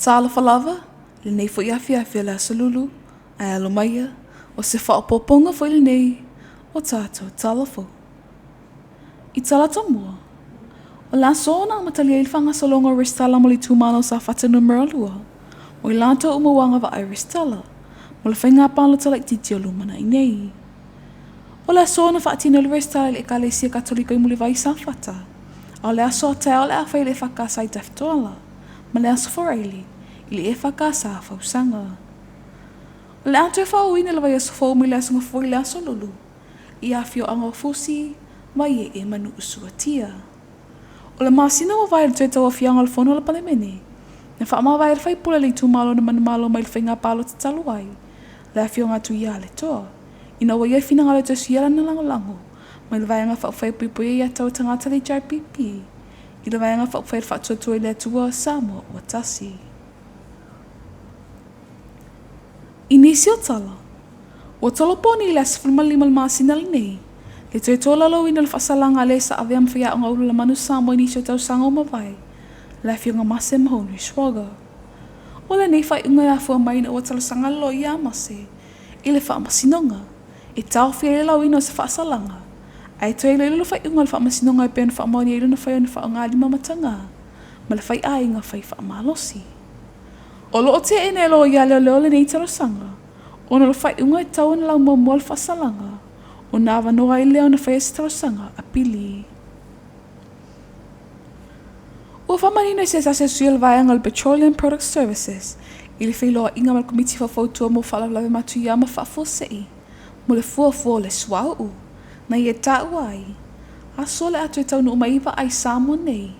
Talofa lava, lenei foi afiafi o le Aso Lulu, ae alo maia, o se faaopoopoga foi lenei o tatou tala fou. I Talata mua, o le aso na amatalia ai le faagasologa o resitala mo le itumalo o Safata Numera 2, mo i latou uma ua agavaa e resitala mo le faiga palota laitiiti o lumanai nei. O le aso na faatino ai le resitala i le Ekalesia Katoliko i Mulivai i Safata, a o le aso a taeao o le a fai e le EFKS i Tafitoala, ma le Aso Faraile i le EFKS Fausaga. O le a toe faaauauina i le vaiaso fou mai le Aso Gafua i le Aso Lulu i afioaga o Fusi, Vaiee ma Nuusuatia. O le masina ua mavae i le toe tauaofiaga o le Fono a le Palemene, na faamavae ai le faipule a le itumalo na manumalo mai le faiga palota talu ai, le Afioga a Tuialetoa, ina ua ia finagalo e toe suia lana lagolago mai le Vaega Faaupufai e Puipuia Aiatatau a Tagata le HRPP i le Vaega Faaupufai a le Faatuatua i le Atua Samoa ua Tasi. I nisi o tala, ua tolopo nei i le aso 15 o le masina lenei le toe tolaulauina o le faasalaga a le sa avea ma faiaoga ululamanu Samoa i nisi o tausaga ua mavae, le Afioga Mase Mahonri Schwager. O lenei faaiuga e afua mai ina ua talosaga le loia a Mase i le Faamasinoga e taofi ai le lauina o se faasalaga ae toe iloilo le faaiuga a le Faamasinoga e pei ona faamaonia ai lona fai ona faaaoga lima mataga ma le faiaiga fai faamalosi. O lo o teena e loia leoleo lenei talosaga ona o le faaiuga e tatau ona lau muamua le faasalaga ona avanoa ai lea ona faia se talosaga apili. Ua faamanino e se tasi o sui o le vaega o le Petroleum Products Services i le feiloaiga ma le Komiti Faufautua mo Faalavelave Matuia ma Faafuasei mo le fuafua o le suauu na ia taua ai aso o le a toe taunuu mai ai vaa i Samoa nei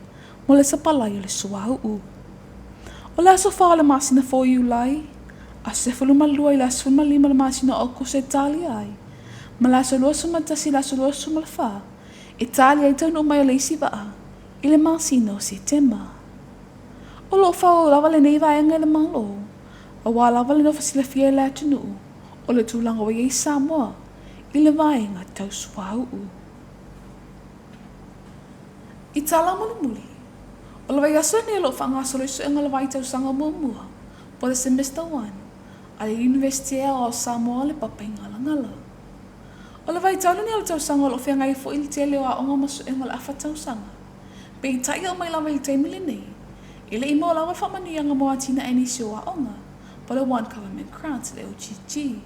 mo le sapalai o le suauu. O le aso 4 o le masina fou o Iulai, aso 12 i le aso 15 o le masina o Aokuso e talia ai, ma le aso 21 i le aso 24 e talia ai le taunuu mai o le isi vaa i le masina o Setema. O lo o faaauau lava lenei vaega e le Malo, aua lava le nofo silafia e le atunuu o le tulaga ua i ai Samoa i le vaega tau suauu. I tala mulimuli, o le vaiaso lenei o lo o faagasolo i suega o le vaitausaga muamua po o le Semester One a le Iunivesite Aoao o Samoa o le Papaigalagala. O le vaitau lenei o le tausaga o lo o feagai ai foi le tele o aoga ma suega o le afa tausaga. Peitai e oo mai lava i le taimi lenei, e le i maua lava le faamanuiaga mo atinae nisi o aoga, po o le One Government Grant, le OGG.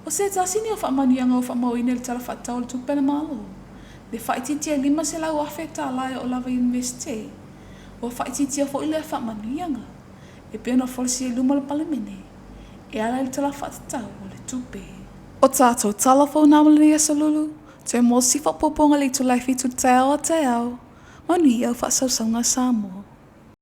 O se tasi lenei o faamanuiaga ua faamauina i le Tala Faatatau o le Tupe a le Malo, le faaitiitia e $500,000 e oo lava i Iunivesite. Ua faaitiitia foi lea faamanuiaga e pei ona folasia i luma o le Palemene e ala i le Tala Faatatau o le Tupe. O tatou tala fou na mo lenei aso Lulu, toe mo se isi faaopoopoga i le itula e 7 i le taeao a taeao, manuia au faasausauga a Samoa.